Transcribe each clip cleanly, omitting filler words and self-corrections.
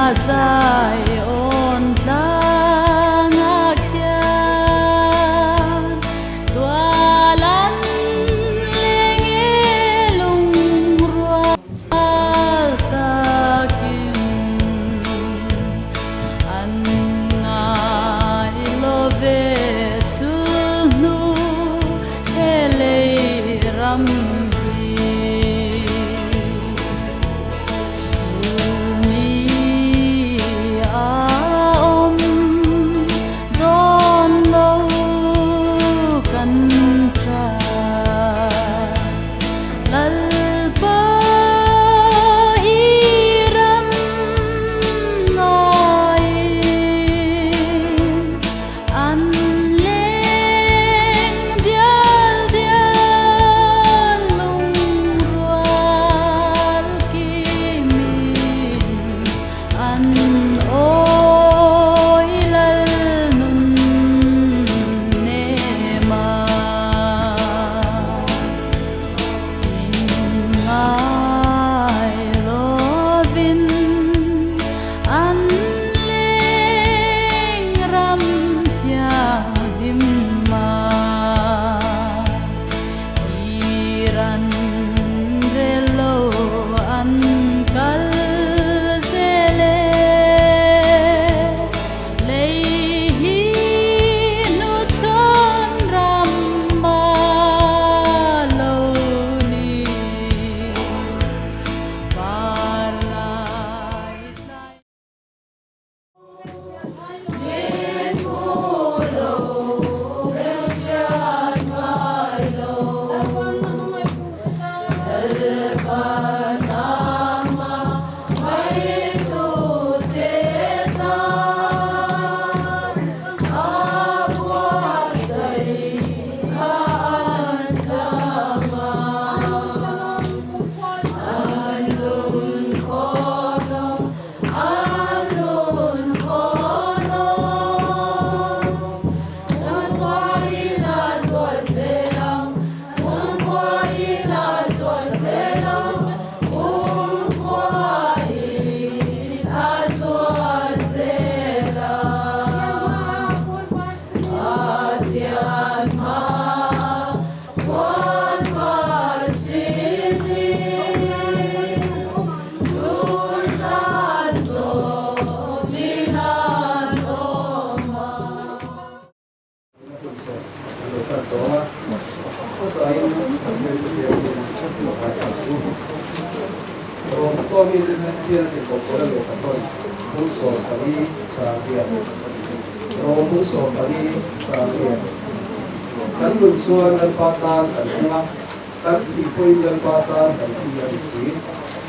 Zion tlangah khian tual an leng e lungrual takin an ngai lo ve chu hnu he lei ram hi. Ni a awm dawn lo kan tha Lalpa i ram ngaiin an leng dial dial lungrual kimin an awi lal nun nem a min ngai lovin an leng ram thianghlim a tir an rel lo an kal zel e. Lei hi nu chhawn ram a lo ni par lai tlai. Kan nun chuan Lalpa tan kan hmang a, kan thih pawhin Lalpa tan kan thi a ni si.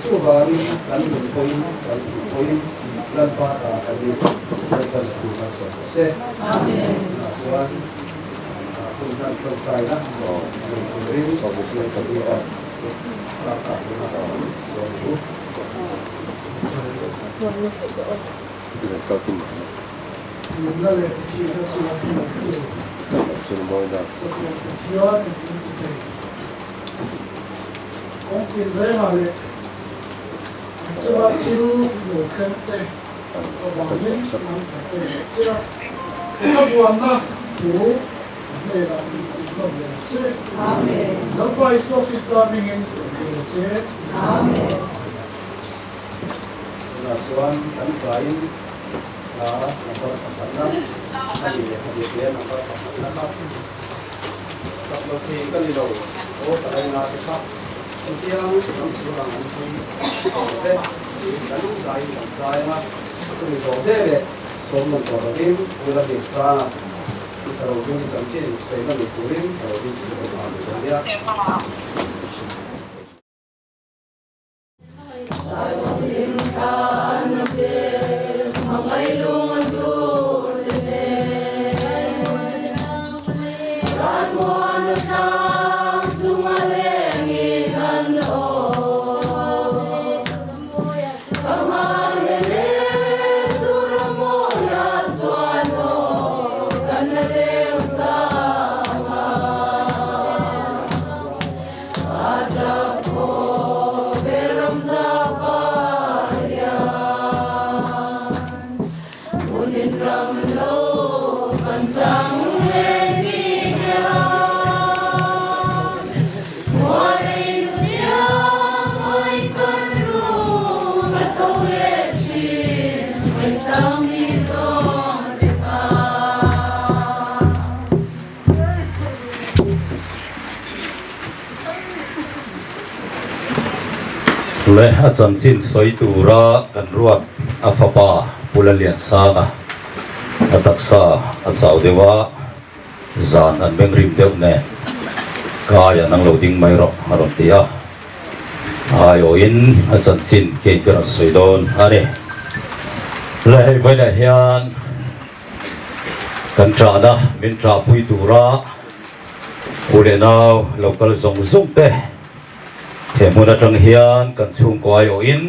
Chuvangin kan nun pawhin kan thih pawhin Lalpa ta kan ni. Lalpan thu kan sawi rawh se. Tunah chuan hun hlan tawngtaina nei turin Lalpa tlangkah huna sawi ru. Nunna leh thihna chu a thil an tu. Chatuan Pathian engkim ti thei. Kawng tinrengah leh an chunga thil lo thleng te avangin an tha pe leh che a. Ka buanna thu a hnenah min tih hlawm leh ang che. Lalpa Isua Krista hmingin kan dil a che. Tunah chuan kan zaiin hla number pakhatna a ni leh hadi hle number pakhatna kha tak lo thei ka ni lo aw ka laina te kha chutiang lam sur ang an hlui lo ve tiin kan zaiin kan zai ang a, chumi zawh ve leh sawm nawn tawh lovin Pu Lalliansanga i Sarohlui chanchin sawi nawn turin ka lo ding thei bawk ang nia. Le a chanchin sawi tura kan ruat a fapa Pu Laliansanga a taksa a chau deuh a, zan an beng rim deuh nen kai an ang lo ding mai rawh a rawn ti a. Aiawhin a chanchin kei te rawn sawi dawn a ni. Le hei vawilah hian kan ṭahna min ṭahpui tura u leh nau lo kal zawng zawng te he hmun aṭang hian kan chhungkaw aiawhin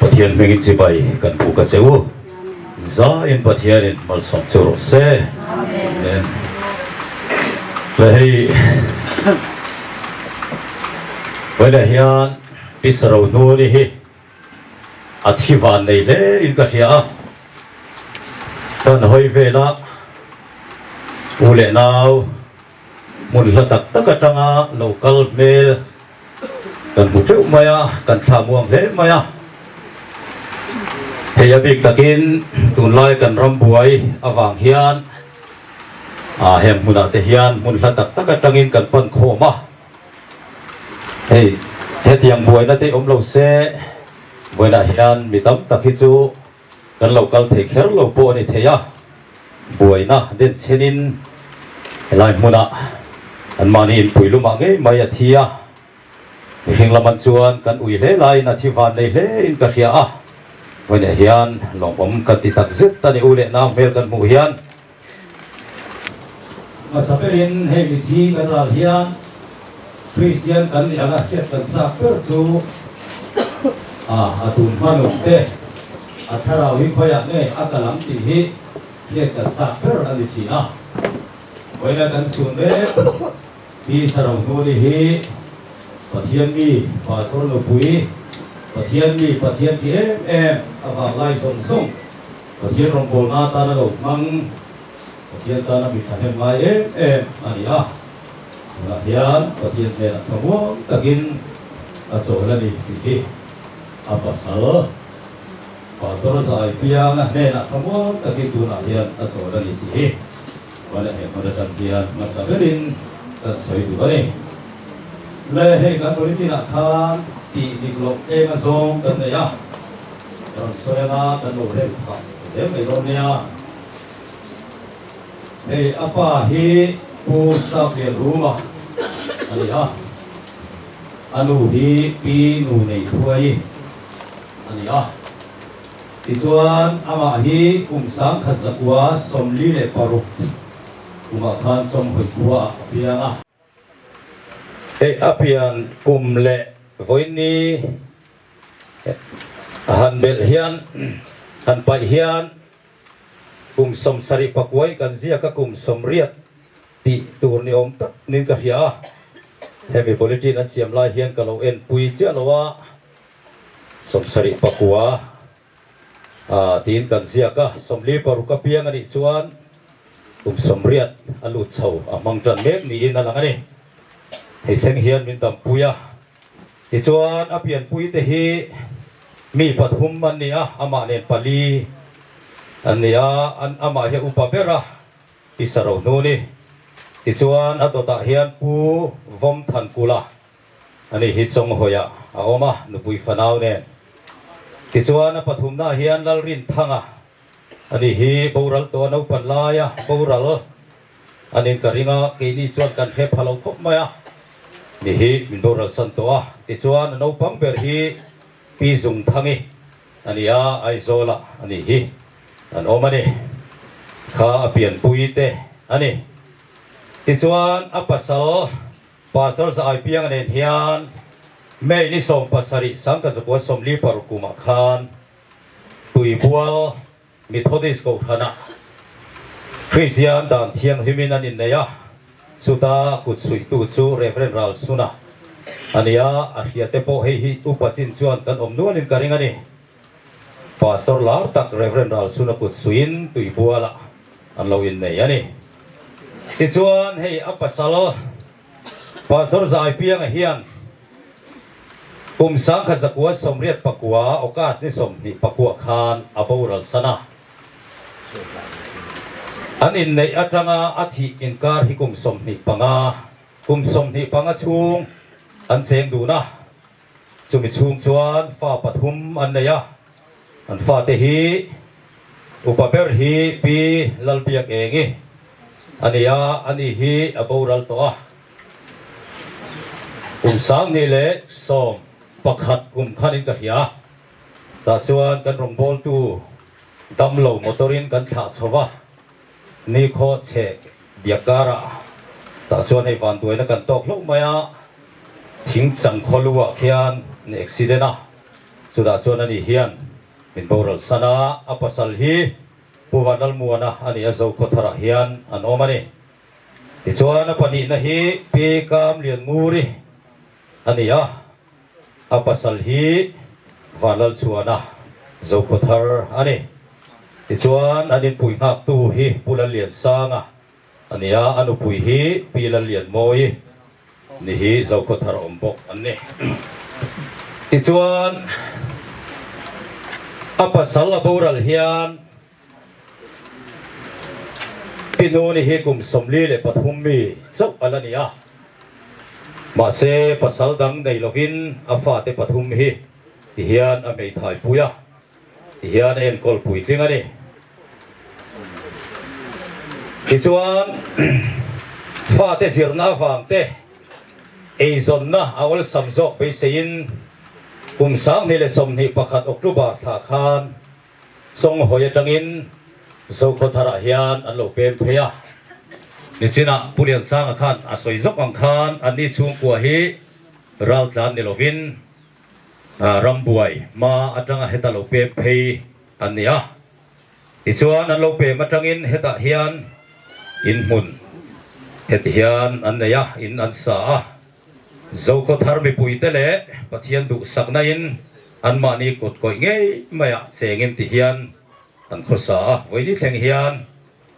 Pathian hmingin chibai kan buk a che u. Zaiin Pathianin malsawm che rawh se. Amen. Le hei vawilah hian Pi Sarohnuni hi a thi van nei hle in ka hria a. Kan hawi vela u leh nau hmun hla tak tak atanga lo kal hmel Kan hmu teuh mai a, kan thlah muang hle mai a. Hei a bik takin tunlai kan ram buai avang hian ah heng hmunah te hian hmun hla tak tak atangin kan pan khawm a. Hei hetiang buaina te awm lo se vawiinah hian mi tam tak hi chu kan lo kal thei kher lo pawh a ni thei a, buaina den chhenin helai hmunah anmahni inpui lumah ngei mai a thi a, mihring lam an chuan kan ui hle laiin a thi van nei hlein ka hria a, vawiinah hian lawmawm ka ti tak zet a ni u leh nau hmel kan hmuh hian. Hmasa berin hei mithi kan ral hian Kristian kan nih anga hriat kan chak ber chu a a tun hmanung te a thlarau hi khawiah nge a kal ang tih hi hriat kan chak ber a ni thin a. Vawiina kan chhun mek Pi Sarohnuni hi Pathian mi Pastor nupui Pathian mi Pathian thi em em a vanglai zawng zawng Pathian rawngbawlna atana lo hmang, Pathian tana mi thahnem ngai em em a ni a. Tunah hian Pathian hnenah thlamuang takin a chawl a ni tih hi a pasal Pastor Zai Pianga hnenah thlamuang takin tunah hian a chawl a ni tih hi Vale he hmun atang hian hmasa berin kan sawi duh a ni. Le hei kan bulletin-ah khan tih dik loh eng a zawng kan nei a. Rawn sawi anga kan lo rem phah zel mai dawn nia. Hei a pa hi Pu Saplian Ruma a ni a, a nu hi Pi Nuneithuai a ni a. Tichuan amah hi kum 1946 kumah khan Chawnghawi khuaah a piang a. Hei a pian kum leh vawiin han belh hian han paih hian kum 70 pakuai kan ziak a kum 80 tih tur ni awm tak niin ka hria a, hemi bulletin an siam lai hian ka lo en pui chiah lo a, 79 tiin kan ziak a, 46 apiang a nih chuan kum 80 a lut chho a hmang tan mek niin a lang a ni. Hei thleng hian min dampui a. Tichuan, a pianpuite hi mi pathum an ni a, amah nen pali an ni a, an amah hi a upa ber a, Pi Sarohnuni. Tichuan, a dawtah hian Pu Vawmthankula a ni hi Chawnghawiah a awm a, nupui fanau nen. Tichuan, a pathumnaah hian Lalrinthanga a ni hi boral tawh a naupan laia boral An in ka ring a, keini chuan kan hre pha lo khawp mai a, ni hi min boral san tawh a, tichuan a naupang ber hi Pi Zungthangi a ni a, Aizawlah a ni hi an awm a ni, kha a pianpui te a ni. Tichuan a pasal Pastor Zaaipianga nen hian May ni 17 1946 kumah khan Tuibual Methodist Kohhranah Kristian dan thianghlimin an innei a, chuta kut chhuihtu chu Rev. Ralsuna a ni a, a hriate pawh hei hi upa chin chuan kan awm nualin ka ring a ni. Pastor lar tak Rev. Ralsuna kut chhuihin tuibualah an lo innei a ni. Tichuan hei a pasal Pastor Zaipianga hian. Kum 1989 August ni 24 khan a boral san a. An inneih atanga a thih inkar hi kum 25, kum 25 chhung an cheng dun a. Chumi chhung chuan fa pathum an nei a, an fate hi upa ber hi Pi Lalbiakengi a ni a, ani hi a boral tawh a. Kum 2011 kum khanin ka hria. Tah chuan kan rawngbawltu damlo motor-in kan thlah chho va, nikhaw chhe diak karah tah chuan hei vanduaina kan tawk hlauh mai a, thing chang khaw lu ah khian an accident a, chutah chuan ani hian min boral san a, a pasal hi Pu Vanlalmuana a ni a, Zokhawtharah hian an awm a ni. Tichuan a pahnihna hi Pi Kamliannguri a ni a. A pasal hi Vanlalchhuana Zokhawthar a ni. Tichuan, an inpui nghaktu hi Pu Lalliansanga a ni a, a nupui hi Pi Lallianmawii ni hi Zokhawthar awm bawk an ni. Tichuan, a pasal a boral hian Pi Nuni hi kum 43 mi chauh a la ni a, mahse pasal dang nei lovin a fate pathum hi tihian a hmeithai pui a, tihian a enkawl puitling a ni. Tichuan fate zirna avang te eizawnna a awlsam zawk beiseiin kum 2021 October thla khan Sawnghawi atangin Zokhawtharah hian an lo pem phei a. Nichinah Pu Liansanga khan a sawi zawk ang khan anni chhungkua hi raltlan ni lovin rambuai hma atanga heta lo pem phei an ni a. Tichuan an lo pem atangin hetah hian inhmun heti hian an nei a, in an sa a. Zokhawthar mipuite leh Pathian duhsakna in anmahni kut kawih ngei maiah chengin ti hian an khawsa a, vawiini thleng hian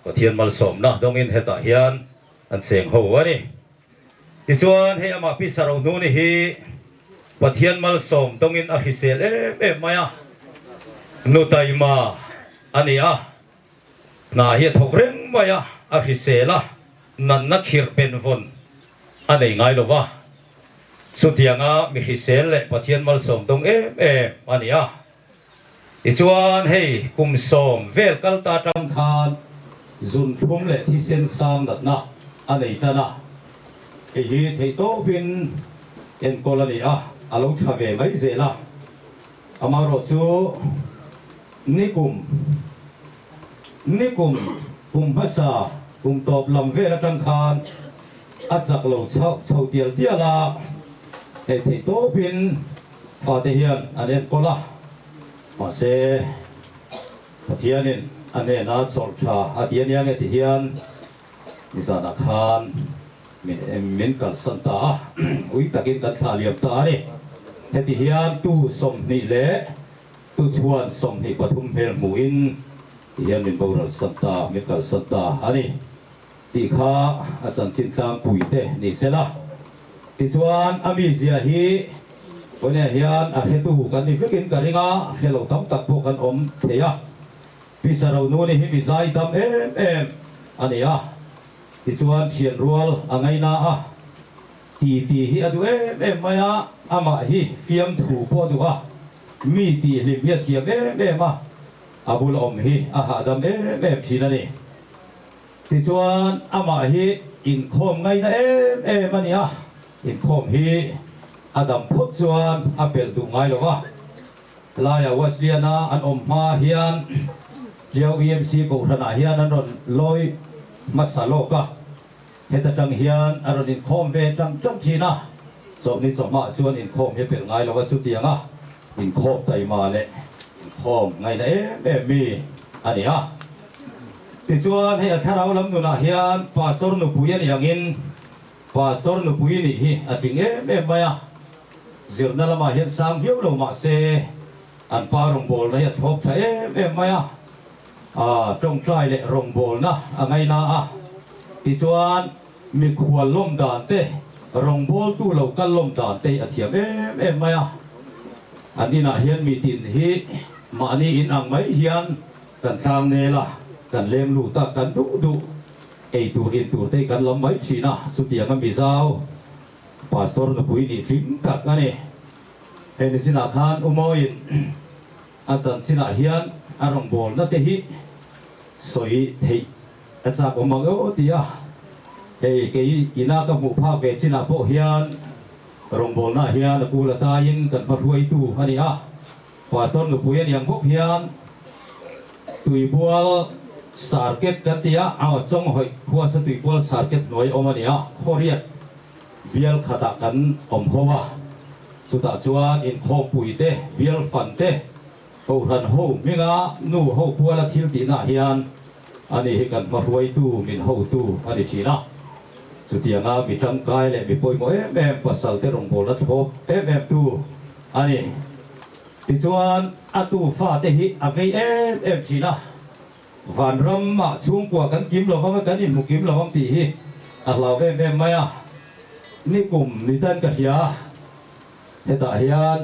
Pathian malsawmna dawngin hetah hian an cheng ho a ni. Tichuan hei amah Pi Sarohnuni hi Pathian malsawm dawngin a hrisel em em mai a, nu taima a ni a, hna hi a thawk reng mai a, a hrisel a, natna khirh benvawn a nei ngai lo va, chutianga mi hrisel leh Pathian malsawm dawng em em a ni a. Tichuan hei kum sawm vel kal ta tang khan zun thlum leh thisen sang natna a nei tan a, hei hi theihtawpin enkawl a ni a, a lo tha ve mai zel a. Amaherawhchu nikum nikum kum hmasa kum tawp lam vel atang khan a chak lo chhoh chho tial tial a, hei theih tawpin fate hian an enkawl a, mahse Pathianin a hnena chawlh tha a ti a nia nge ti hian nizanah khan min min kalsan ta a, ui takin kan thlah liam ta a ni. Heti hian tu 20 leh tu chhuan 23 hmel hmuhin ti hian min boral san ta, min kalsan ta a ni tih kha a chanchin tlangpui te ni se la. Tichuan a mizia hi vawiinah hian a hretu kan ni vekin ka ring a, hre lo tam tak pawh kan awm thei a. Pi Saronuni hi mi zai dam em em a ni a. Tichuan thian rual a ngaina a, ti ti hi a duh em em mai a, amah hi fiamthu pawh a duh a, mi tih hlim hi a thiam em em a, a bul awm hi a hahdam em em thin a ni. Tichuan amah hi inkhawm ngaina em em a ni a, inkhawm hi a dam phawt chuan a pelh duh ngai lo va. Laia Wesleyana an awm hma hian Tiau EMC Kohhranah hian an rawn lawi hmasa lawk a, heta tang hian a rawn inkhawm ve tang tang thin a, chawlhni chawhmah chuan inkhawm hi a pelh ngai lo a, chutianga inkhawm taima leh inkhawm ngaihna em em mi a ni a. Tichuan hei a thlarau lam nunah hian Pastor nupui a nih angin Pastor nupui nih hi a tling em em mai a, zirna lamah hian sang viau lo mah se an pa rawngbawlna hi a thlawp tha em em mai a, aa tawngtai leh rawngbawlna a ngaina a, tichuan mikhual lawm dan te, rawngbawltu lo kal lawm dan te hi a thiam em em mai a. An inah hian mi tin hi mahni in ang mai hian kan tlang nel a, kan leng lut a, kan duh duh ei tur in tur te hi kan lam mai thin a, chutianga Mizau Pastor nupui nih tling tak a ni. Hei nichinah khan U Mawiin a chanchinah hian a rawngbawlna te hi sawi theih a chak awm ang emaw ti a, hei kei ina ka hmuh phak ve chinah pawh hian rawngbawlnaah hian a kul a taiin kan hmahruaitu a ni a, Pastor nupui a ni ang bawk hian Tuibual Sarket kan ti a, a Chawnghawih khuasa Tuibual Sarket hnuai awm a ni a, Khawriat bial khatah kan awm ho a, chutah chuan inkhawmpui te, bial fan te, Kohhran ho hminga nu ho puala thil tihnaah hian ani hi kan hmahruaitu, min hotu a ni thin a. Chutianga mi tangkai leh mi pawimawh em em pasal te rawngbawlna thlawp em em tu a ni. Tichuan a tu fate hi a vei em em thin a. Vanramah chhungkua kan kim lo vang a, kan inhmu kim lo vang tih hi a hlau em em mai a. Nikum ni tan ka hria. Hetah hian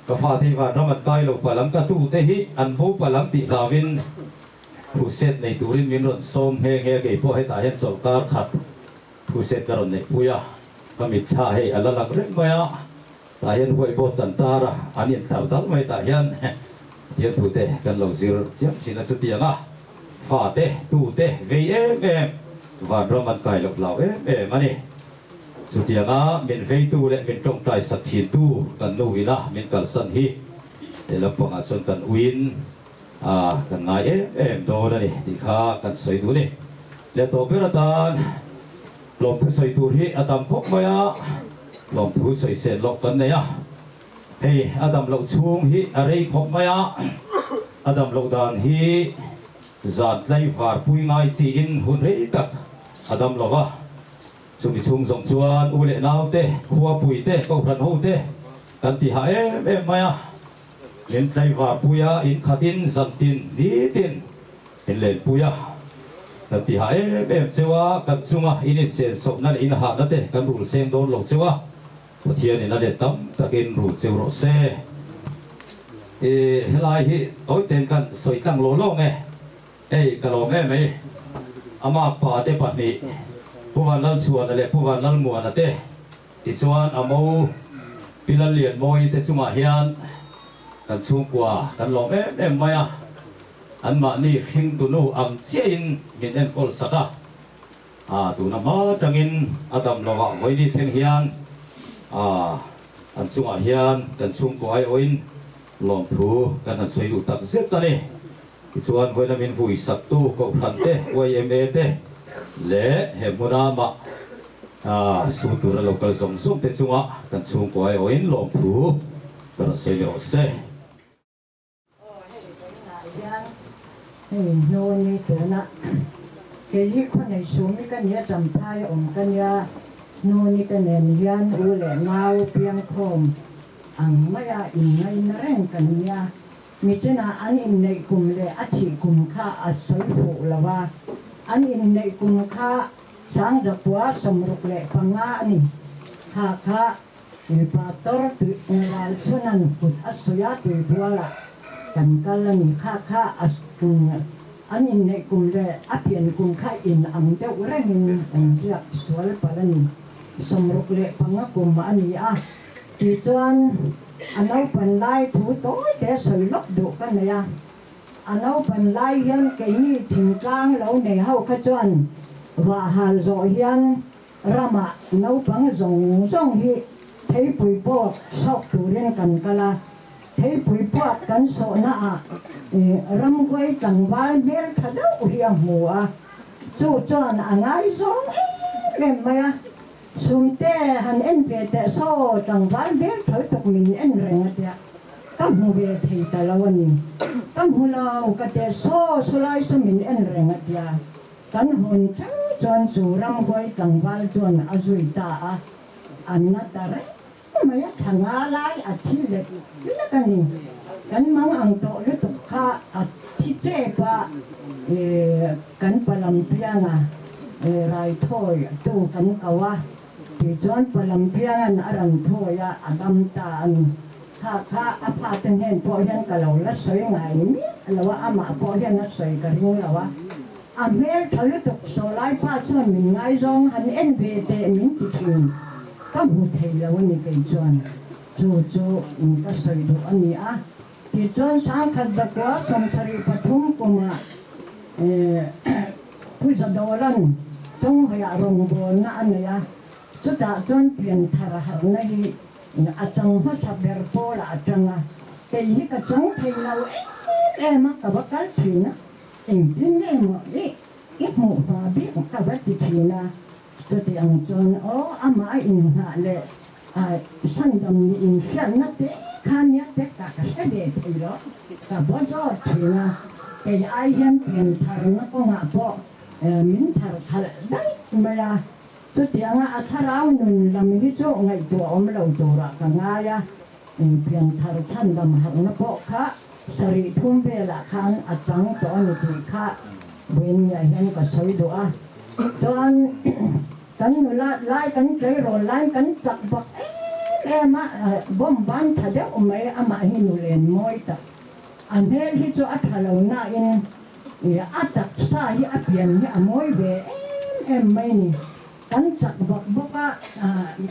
ka fate hi vanram an kai lo palam ka tute hi an bo palam tih hlauin crusade nei turin min rawn sawm nghe nghe kei pawh hetah hian chawlhkar khat crusade ka rawn neihpui a, ka mitthla hei a la lang reng mai a, tah hian whiteboard kan tar a, an intlar dal mai tah hian thiamthute kan lo zir chiam thin a chutiang a fate tute vei em em vanram an kai loh hlau em em a ni. Chutianga min veitu leh min tawngtai sak thintu kan nu ina min kalsan hi he lampangah chuan kan uiin kan ngai em em dawn a ni tih kha kan sawi duh a ni. Leh tawh ber atan lawmthu sawi tur hi a tam khawp mai a, lawmthu sawi sen loh kan nei a. Hei a dam loh chhung hi a rei khawp mai a, a dam loh dan hi zan tlaivar pui ngai chiin hun rei tak a dam lo va. Chumi chhung zawng chuan u leh nau te, khuapui te, kohhran ho te kan ti hah em em mai a. Min tlaivar pui a, in khatin zantin nitin min len pui a. Kan ti hah em em cheu a, kan chunga in insensohna leh in hahna te kan rul seng dawn lo cheu a, Pathianin a let tam takin rul cheu rawh se. I helai hi tawitein kan sawi tlang law law nge? Hei ka lawm em mai. Ama pa te pahnih, Pu Vanlalchhuana leh Pu Vanlalmuana te tichuan a mo Pi Lallianmawii te chungah hian kan chhungkua kan lawm em em mai a. Anmahni hringtunu ang chiahin min enkawl sak a. A tuna hma tangin a dam lovah vawiini thleng hian a an chungah hian kan chhungkua aiawhin lawmthu kan han sawi duh tak zet a ni. Tichuan vawiina min vui saktu Kohhran te, yma te leh he hmuna mah su tura lo kal zawng zawng te chunga kan chhungkua aiawhin lawmthu ka rawn sawi leh awh se. Aw hei vawiinah hian hei hnu ni tuna kei hi khawnei sumi ka nia champhai a awm ka nia hnu ni te nen hian u leh nau piangkhawm ang maia inngaina reng kan nia. Michinah an inneih kum leh a thih kum kha a sawi fuh lo a, an inneih kum kha Sangzakua 65 a ni. Kha kha Pastor Ralchhuna'n kut a sawi a, Tuibualah kan kal a ni. Kha kha an inneih kum leh a pian kum kha in ang deuh rengin an ziak sual palh a ni. 65 kum a ni a. Tichuan, a naupan lai thu tawi te sawi lawk duh ka nei a. A naupan lai hian keini thingtlang lo nei ho kha chuan vah hal zawh hian ramah naupang zawng zawng hi theipui puak sawk turin kan kal a. Theipui puak kan sawhnaah ramhuai tlangval hmel tha deuh hi a hmu a, chu chuan a ngaizawng em em mai a. Sumte han en ve teh saw tlangval hmel tho tuk min en reng a tia ka hmu ve thei ta lo a ni. Ka hmu lo ka teh saw sawlai saw min en reng a tia kan hun thleng chuan chu ramhuai tlangval chuan a zui ta a, a na ta reng mai a thla nga lai a thi lek lek a ni. Kan mang ang tawh lutuk kha a thi tep a, kan palam pianga raithawi tu kan ko a, tichuan palam piangan a rawn thawi a, a dam ta a ni. Kha kha a fate hnen pawh hian ka lo la sawi ngai miah lo a, amah pawh hian a sawi ka ring lo a. A hmel tha lutuk sawlai pa chuan min ngaizawng han en ve teh min ti thin. Ka hmu thei lo a ni kei chuan. Chu chu ka sawi duh a ni a. Tichuan sangkhat zakua 73 kumah Pu Zadawla'n Chawnghawiah rawngbawlna a nei a, chutah chuan pianthar harhna hi a chang hmasa ber pawlah a tang a, kei hi ka chang thei lo em em a, ka va kal thin a, engtin nge maw i i hmuh hma bik ka va ti thin a, chuti ang chuan aw amah a inngah leh Sandam nih inhriatna te kha nia te ka ka hre ve thei lo, ka vaw zawt thin a, kei ai hian pian tharna kawngah pawh min thar khalh daih mai a, chutianga a thlarau nun lam hi chu ngaihtuah awm lo turah ka ngai a, pian thar chhandam harhna pawh kha sarih thum velah khan a chang tawh a ni tih kha Buinia hian ka sawi duh a, chuan. Kan nula lai kan tleirawl lain kan chak bak em em a, bomb ban tha deuh mai amah hi nulen mawi tak. A hmel hi chu a tha lo nain a taksa hi a pian hi a mawi ve em em mai ni. Kan chak bak bawk a,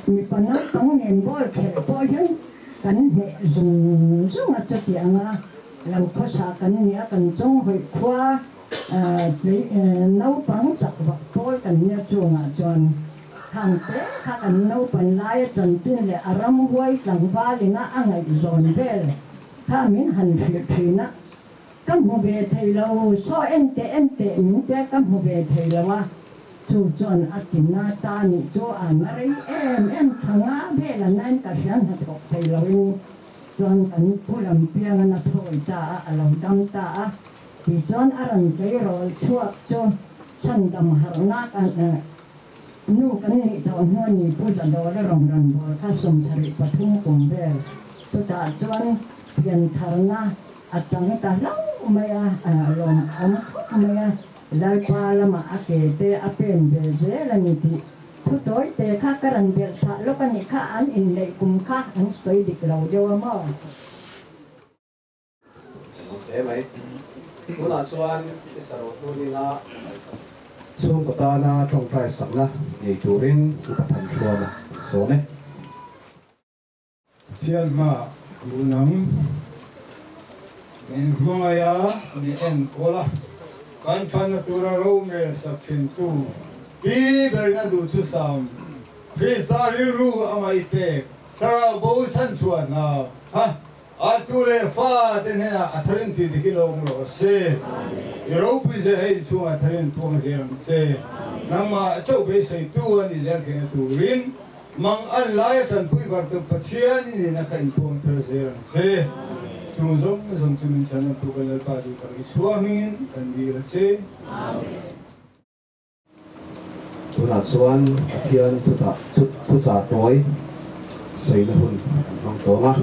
mipa naupang nen ball khelh pawh hian kan hneh zung zung a chutianga lo khawsa kan ni a, kan chawnghawih khua. Naupang chak vak pawl kan nia chungah chuan khang te kha kan naupan laia chanchin leh a ramhuai tlangval ina a ngaihzawn vel kha min han hrilh thin a, ka hmu ve thei lo, saw en teh en teh min tia ka hmu ve thei lo a, chu chuan a ti na ta nih chu a na rei em em tha nga vel a nain ka hria hnathawk thei loin chuan kan pu lam pianga na thawi ta a, a lo dam ta a. Tichuan a rawn tleirawl chhuak chu chhandam harhna kan nu kan nih tawh hnu a ni Pu Zadawla rawn rawn bawl kha 73 kum vel chutah chuan piantharna a chang ta hlauh mai a, lawm awm khawp mai a, Lalpa lamah a ke te a pen ve zel a ni tih thu tawi te kha ka rawn belh chhah lawk a nih kha an inneih kum kha an sawi dik lo deuh a maw? Hle mai. Tunah chuan i saruh hnunin a chhungkaw tana tawngtai sakna nei turin upa Thanhruama an sawm e. Pathian hmaah duhnang min hmangaih a, mi enkawl a, kan thatna tura romel sak thintu pi berin a duhthusam Krista rilru amah i pek thlarau bo chhanchhuah hna kha A tu leh fa te hnenah a tharin tih dik i lo awm rawh se. I ropui zel hei inchhungah tharin puang zel ang che. Nangmah chauh beiseitu a ni zel theihna turin mang an laia tanpui vartu Pathian i nihna kha inpuang thar zel ang che. Chung zawng zawng chu min chhan antu kan Lalpa duh tak Isua hmingin kan dil a che. Tunah chuan Pathian thuchah tawi sawina hun kan hmang tawng a.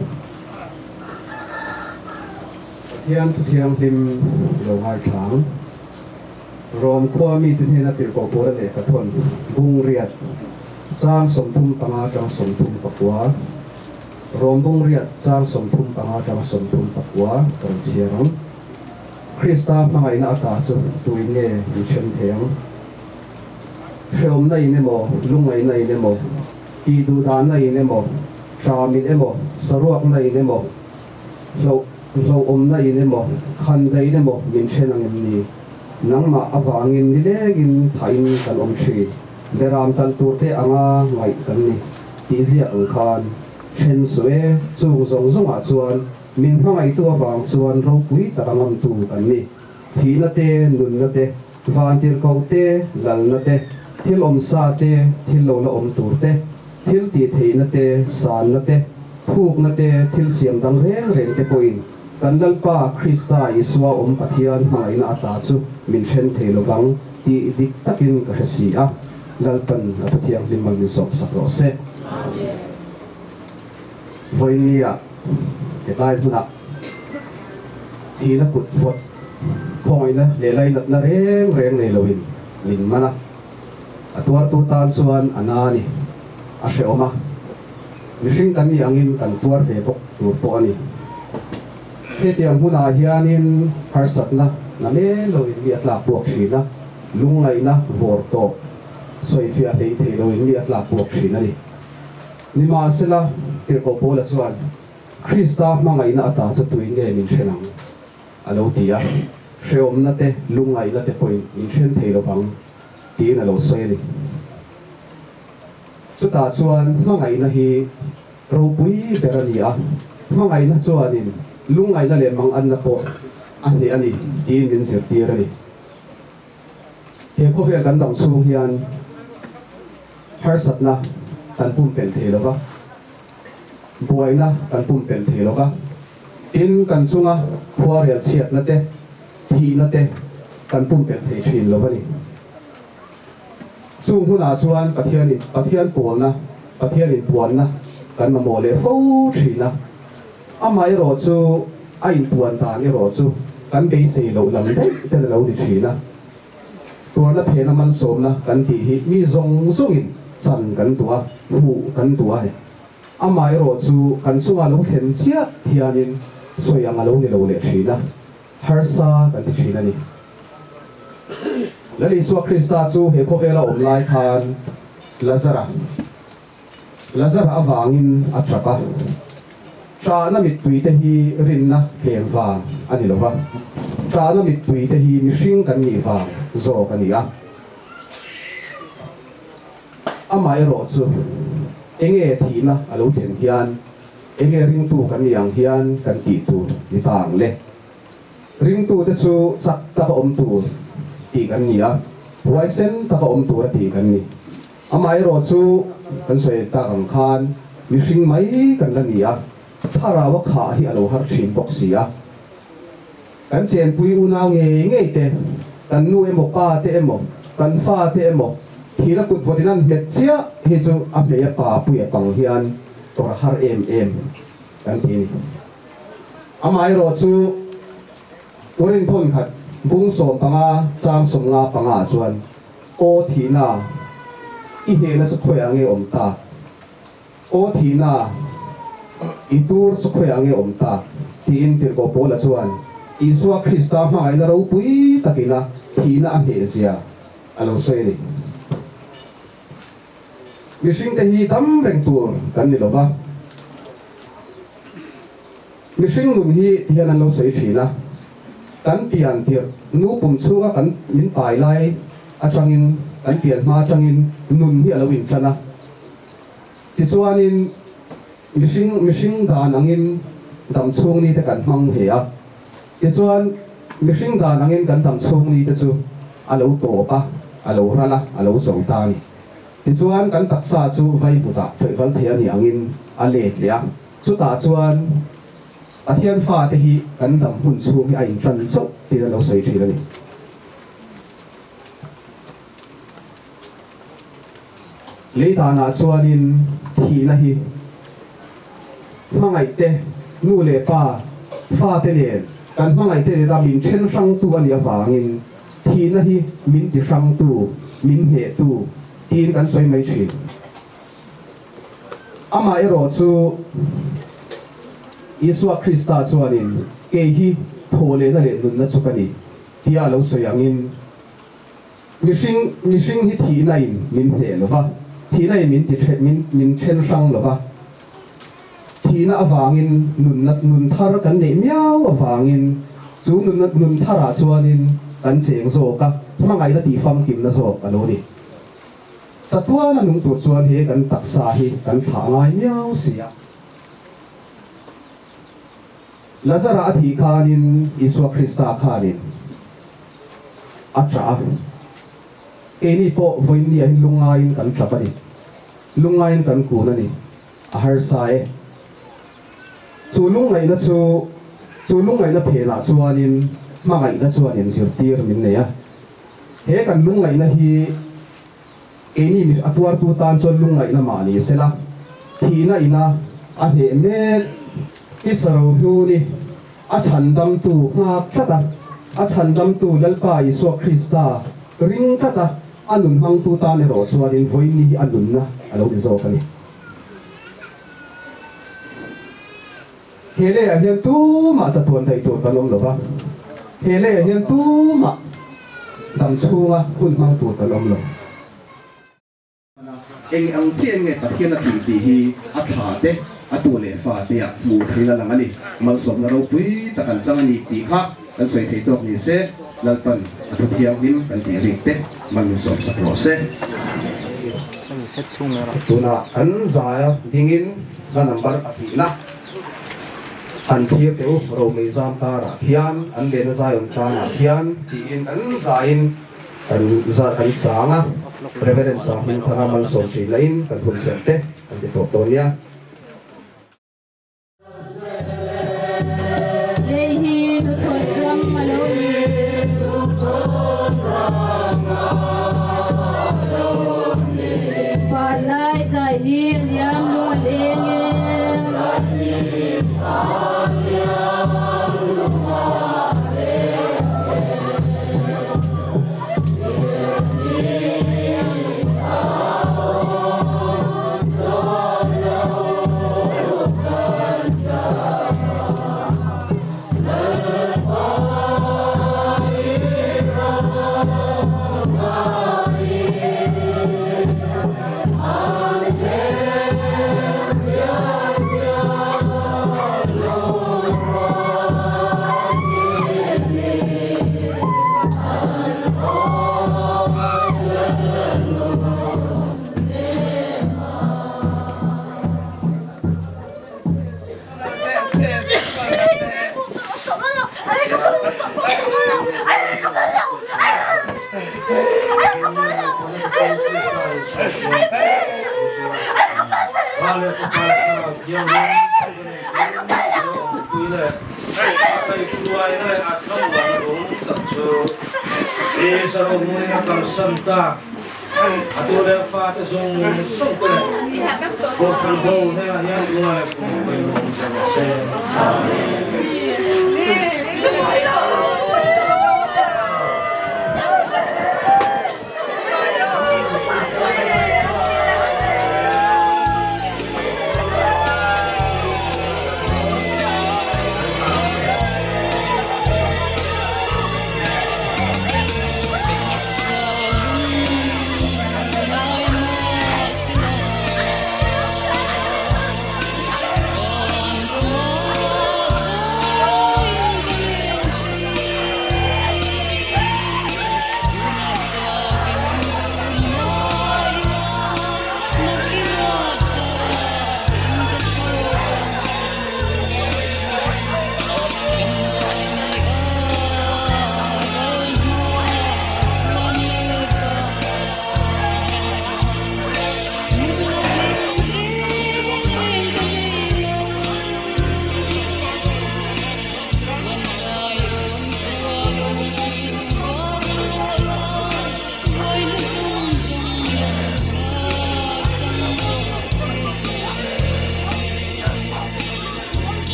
Pathian thu thianghlim lo ngaithlang. Rom khua mite hnena tirhkoh pawla lehkha thawn bung riat chang 35 atang 39. Rom bung riat chang 35 atang 39 ka rawn chhiar ang. Krista hmangaihna ata chu tuin nge min hrem thei ang? Hrehawmna in emaw, lungngaihna in emaw, tih duhdanna in emaw, hram in emaw, saruakna in emaw, hloh hlauhawmna in emaw, khandaih in emaw min hren ang em ni? Nangmah avangin nilengin thahin kan awm thin, beram talh turte anga ngaih kan ni tih ziak ang khan hren suh e, chung zawng zawngah chuan Min hmangaihtu avang chuan ropui tak a ngamtu kan ni. Thihna te, nunna te, vantirhkoh te, lalna te, thil awmsa te, thil lo la awm tur te, thil tihtheihna te, sanna te, thukna te, thil siam dang reng reng te pawhin kan Lalpa Krista Isua awm Pathian hmangaihna ata chu min hren thei lovang tih dik takin ka hre si a. Lalpan a Thuthianghlim mal min sawmsak rawh se. Vawiinnia hetlai hmunah thihna kut vawt khawngaihna leh lainatna reng reng nei loin min man a, a tuartu tan chuan a na a ni, a hrehawm a. Mihring kan nih angin kan tuar ve bawk tur pawh a ni. Hetiang hmunah hianin harsatna na men loin mi a tlak buak thin a, lungngaihna vawr tawh sawifiah hlei thei loin mi a tlak buak thin a ni. Nimahsela, Tirhkoh Paula chuan, Krista hmangaihna ata chu tui nge min hren ang? a lo ti a, hrehawmna te, lungngaihna te pawhin min hren thei lo vang tiin a lo sawi a ni. Chutah chuan hmangaihna hi ropui ber a ni a, hmangaihna chuanin lungngaihna leh manganna pawh a hneh a ni tiin min zirtir a ni. He khawvel kan dam chhung hian harsatna kan pumpelh thei lo va, buaina kan pumpelh thei lo va, tin kan chunga khuarel chhiatna te, thihna te kan pumpelh thei thin lo a ni. Chung hunah chuan Pathian in Pathian pawlna, Pathian inpuanna kan mamawh leh fo thin a. Amaherawh chu a inpuan dan erawh chu kan beisei loh lam daih ten a lo ni thin a. Tuarna phena malsawmna kan tih hi mi zawng zawngin chan kan duh a, hmuh kan duh a ni. Amaherawh chu kan chunga lo thlen chiah hianin sawi ang a lo ni lo leh thin a. Harsa kan ti thin a ni. Lal Isua Krista chu he khawvela awm lai khan Lazara, Lazara avangin a tap a. Ṭahna mittuite hi rinna tlem vang a ni lo va, ṭahna mittuite hi mihring kan nih vang zawk a ni a. Amaherawh chu enge thihna a lo thlen hian Enge ringtu kan nih ang hian kan tih tur ni ta ang le? Ringtute chu chak taka awm tur tih kan ni a, huaisen taka awm tur a tih kan ni. Amaherawh chu kan sawi tak ang khan mihring mai kan la ni a, thlarau a khah hi a lo har thin bawk si a. Kan chenpui unau ngei ngei te, kan nu emaw pa te emaw, kan fa te emaw thihna kut vawtin an hmet chiah hi chu a hmei a pa pui a pang hian tawrh a har em em kan ti a ni. Amaherawh chu Korin thawn khat bung 15 chang 55 ah chuan Aw thihna i hnehna chu khawiah nge awm tak? Aw thihna, i tur chu khawiah nge awm tak? tiin Tirhkoh Paula chuan Isua Krista hmangaihna ropui takina thihna a hnehzia a lo sawi a ni. Mihringte hi dam reng tur kan ni lo va, mihring nun hi ti hian an lo sawi thin a, kan pian tirh nu pum chhunga kan min pai lai atangin, kan pian hma atangin nun hi a lo intan a. Tichuanin, mihring mihring dan angin dam chhung nite kan hmang ve a. Tichuan, mihring dan angin kan dam chhung nite chu a lo tawp a, a lo ral a, a lo zo ta a ni. Tichuan, kan taksa chu vaivutah thawihval thei a nih angin a let leh a. Chutah chuan, Pathian fate hi kan dam hun chhung hi a intan chauh tiin a lo sawi thin a ni. Lei danah chuanin thihna hi hmangaihte, nu leh pa, fate nen kan hmangaihte nena min then hrangtu a nih avangin thihna hi min ti hrangtu, min hnehtu tiin kan sawi mai thin. Amaherawh chu Isua Krista chuanin kei hi thawhlehna leh nunna chu ka ni tia a lo sawi angin, Mihring, mihring hi thihna in min hneh lo va, thihna in min ti then, min, min then hrang lo va. Thihna avangin nunna, nun thar kan neih miau avangin chu nunna, nun tharah chuanin kan cheng zawk a, hmangaihna tih famkimna zawk a lo ni. Chatuana nung tur chuan he kan taksa hi kan thlah ngai miau si a. Lazara a thih khanin Isua Krista khanin a ṭah a. Keini pawh vawiinniah hi lungngaiin kan ṭap a ni. Lungngaiin kan kun a ni. A harsa e. Chu lungngaihna chu, chu lungngaihna phenah chuanin hmangaihna chuanin zirtir min nei a. He kan lungngaihna hi keini mi a tuartu tan chuan lungngaihna mah ni sela, thihna ina a hneh mek i saro hnu ni. A chhandamtu nghak tlat a, a chhandamtu Lalpa Isua Krista ring tlat a, a nun hmangtu tan erawh chuanin vawiin ni hi a nunna a lo ni zawk a ni. He leiah hian tumah chatuan daih tur kan awm lo va, he leiah hian tumah dam chhunga hun hmang tur kan awm lo. Eng ang chiah nge Pathian a tih tih hi a thla te, a tu leh fa te ah hmuh theihna lang a ni. Malsawmna ropui tak an chang a ni tih kha kan sawi thei tawk ni se, Lalpan a thu thianghlim kan tih rik te mal min sawm sak rawh se. Tunah kan zai a dingin hla number pahnihna han thlir teh u, Romei zam karah khian an lehna zaiawm tlangah khian tiin kan zaiin Kan za kan sang a, Reverend Sahmingthanga malsawm thin lahin kan hun serh te kan ti tawp dawn nia. Lei hi tuchhawn ram a lo ni. Par lai tlai ni a liam lung a leng e.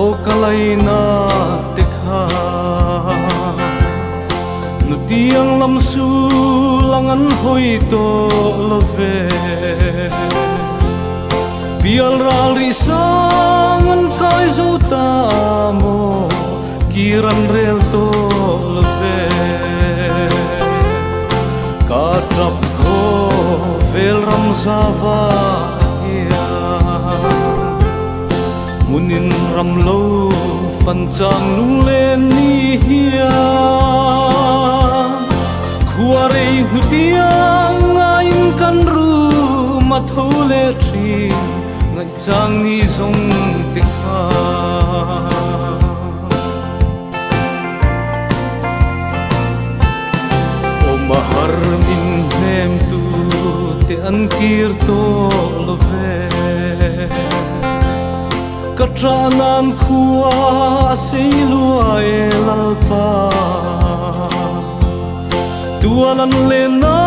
Aw ka laina te kha Nutiang lam sul ang an hawi tawh lo ve Pial ral rih sang an kai zo ta maw Kir an rel tawh lo ve Ka tap khaw vel ram zava hian Hmunin ram lo fan chang lunglen ni hian Khua rei hnu tiang ngaiin kan rum a tho leh thin Ngaihchang ni zawng te kha. Awm a har min hnem tu te an kir tawh lo ve. Ka ṭah nan khua a sei luai e Lalpa. Tual an len na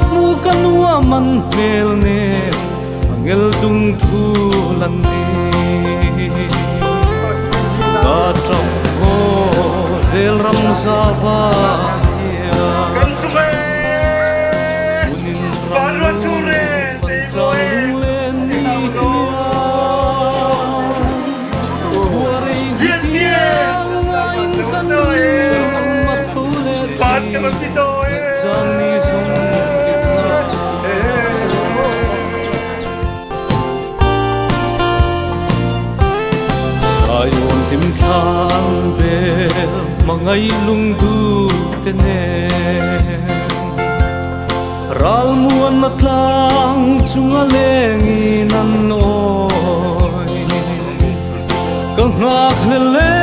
hmu ka nuam an hmel nen angel tung thul an ni. Ka ṭap thaw vel ram zava hian Hmunin ram lo fan chang lunglen ni hian Khua rei hnu tiang ngaiin kan ram a tho leh ṭhin Ngaihchang ni zawng te kha. Saiawn hlim thla an bel hmangaih lungdu te nen Ralmuan a tlang chunga lengin an awi Ka nghak hlel e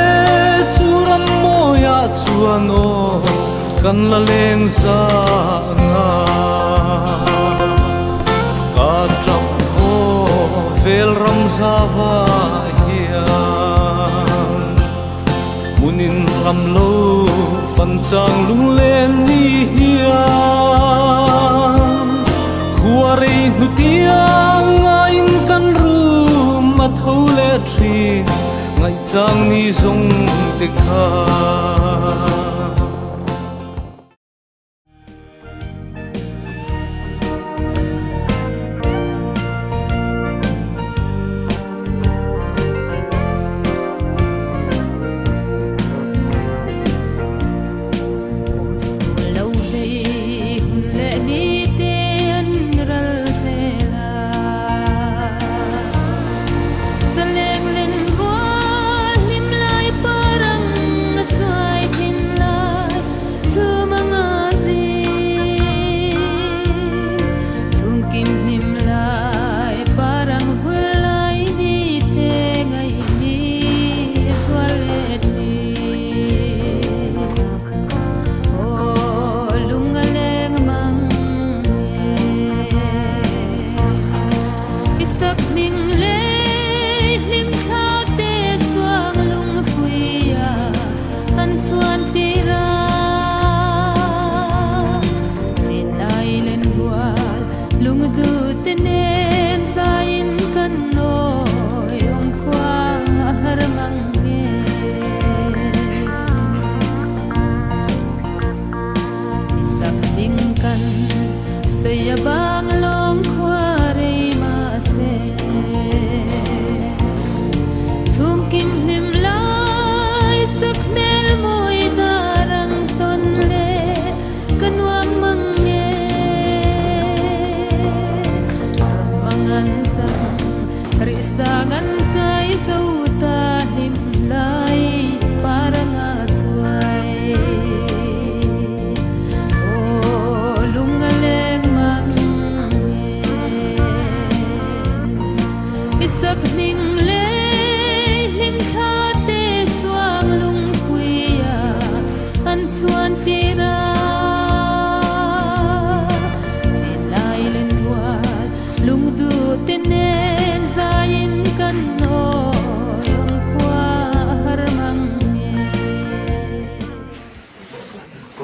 chu ram mawiah chuan aw kan la leng za nga Ka tap khaw vel ram zava hian Hmunin ram lo fan chang lunglen ni hian Khua rei hnu tiang ngaiin kan rum a tho leh thin Ngaihchang ni zawng te kha.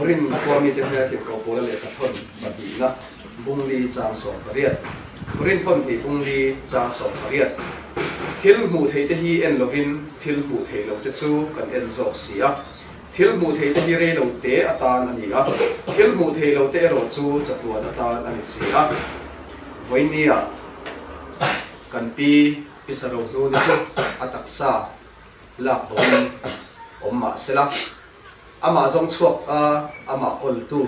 Korin khua mite hmel tirhkoh Paula lehkha thawn pahnihna bungli chang 18. Korin thawn hnih bungli chang 18. Thil hmuh theih te hi en lovin. Thil hmuh theih loh te chu kan en zawk si a. Thil hmuh theih te hi rei lo te atan a ni a, thil hmuh theih loh te erawh chu chatuan atan a ni si a. Vawinia kan pi pisa rohnu ni chu a taksa lak bawkin awm mah sela, amah zawng chhuak a, amah kawltu,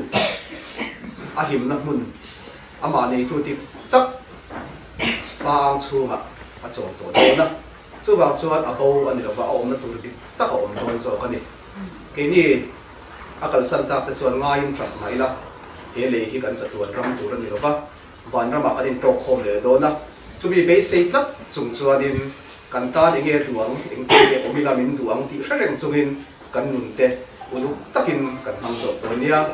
a himna hmun, amah neitu dik tak pa ang chhungah a chawl tawh dawn a. Chuvang chuan a bo a ni lova, a awmna tur dik tak a awm dawn zawk a ni. Keini a kalsan tak te chuan ngaiin tap mah ila, he lei hi kan chatuan ram tur a ni lova, vanramah kan intawk khawm leh dawn a. Chumi beisei tlat chung chuanin kan tan enge duh ang, engtin nge awm ila min duh ang tih hre reng chungin kan nun te uluk takin kan hmang zawk dawn nia.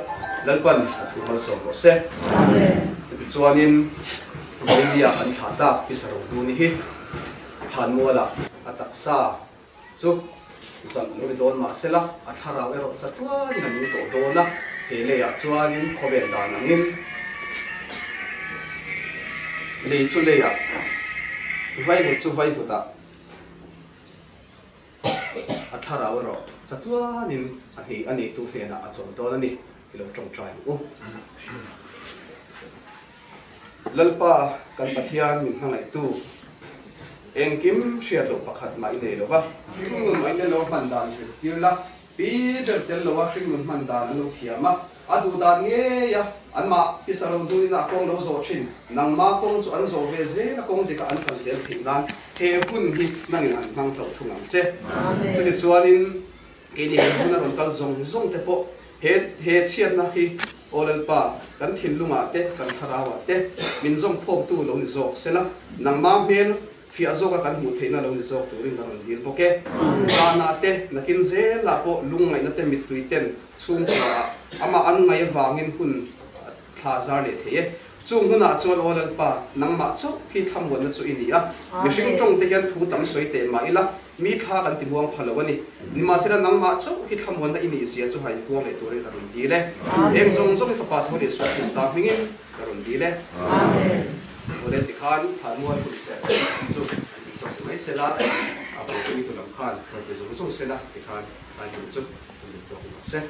Lalpan a thu malsawm rawh se. Chutichuanin Vawinia kan thlah tak Pisa Rohnu ni hi. Thlanmualah a taksa chu zalh lo ni dawn mah sela, a thlarau erawh chatuanin a nung tawh dawn a, he leiah chuanin khawvel dan angin lei chu leiah, vaivut chu vaivutah a thlarau erawh chatuanin a hnih a neitu hnenah a chawl dawn a ni, i lo tawngtai ang u. Lalpa kan Pathian min hmangaihtu, engkim hriat loh pakhat mah i nei lo va. Hringnun mah in lo hman dan zirtir la, pi ber tel loa hringnun hman dan an lo thiam a, a duh dan ngei a, anmah pisa ro dunin a kawng lo zawh thin, nangma kawng chu an zawh ve zel a, kawng dikah an kal zel theih nan he hun hi nangin an hmang hlauh thung ang che. Chutichuanin keini kan hmun a rawn kal zawng zawng te pawh He he chhiatna hi Aw Lalpa, kan thinlungah te, kan thlarauah te min zawmkhawmtu lo ni zawk sela, nangma hmel fiah zawka kan hmuh theihna lo ni zawk turin ka rawn dil bawk e. Zanah te, nakin zelah pawh lungngaihna te mittui ten chhungkuaah amah an ngaih avangin hun thla zar leh thei e. Chung hunah chuan Aw Lalpa, nangmah chauh hi thlamuanna chu i ni a, mihring tawng te hian thu tam sawi teh mah ila, Mi thla kan ti muang pha lo a ni. Nimahsela nangmah chauh hi thlamuanna i nih zia chu ha inpuang leh turin ka rawn dil e. Eng zawng zawng i Fapa tho leh Isua Krista hmingin ka rawn dil e. Awle tikhan thlanmual hun serh chu an ti tawk mai sela, a buaipui tu lam khan rawn ti zung zung sela tikhan tlai hun chu an ti tawk rawh se.